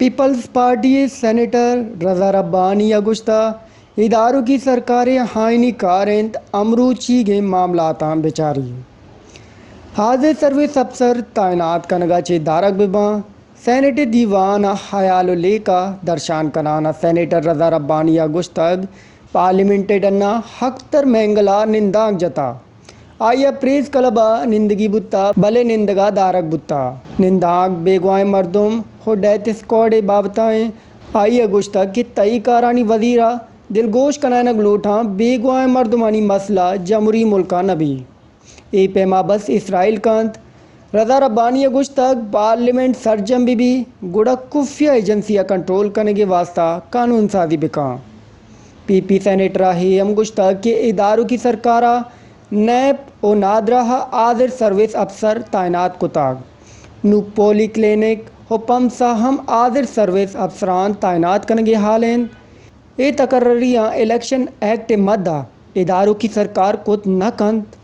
Peoples party ءِ سینیٹر رضا ربانی ءَ گوشتگ، ادارکی سرکار ءِ آئینی کار اِنت، امروچیگیں معاملاتاں بچاری۔ حاضر سروس افسر تعینات کنگ ءَ چہ دارگ بہ باں۔ سینیٹ ءِ دیوان ءَ ہیال ءُ لیکہ درشان کنان ءَ سینیٹر رضا ربانی ءَ گوشتگ، پارلیمنٹ ءِ ڈن ءَ ہکتر مینگل ءَ نندانک جتگ۔ آئی ءَ پریس کلب ءَ نندگی بوتگ، بلے نندگ ءَ دارگ بوتگ۔ نندانک بیگواہیں مردم ءُ ڈیتھ اسکواڈ ءِ بابت ءَ اِنت۔ آئی ءَ گوشتگ کہ تئی کارانی وزیر ءَ دلگوش کنائینگ لوٹاں، بیگواہیں مردمانی مسئلہ جمہوری ملک ءَ نہ بیت۔ اے پیم ءَ بس اسرائیل کنت۔ رضا ربانی ءَ گوشتگ، پارلیمنٹ سرجم بہ بیت، گڑا خفیہ ایجنسی ءَ کنٹرول کنگ ءِ واستہ قانون سازی بہ کن۔ پی پی سینیٹر ءَ اے ہم گوشتگ کہ ادارکی سرکار ءَ نیپ ءُ نادرا ءَ حاضر سروس افسر تعینات کتگ۔ نوں پولی کلینک ءُ پمپس ءَ ہم حاضر سروس افسران تعینات کنگ ءِ حال اِنت۔ اے تقرریاں الیکشن ایکٹ ءِ مد ءَ ادارکی سرکار کت نہ کنت۔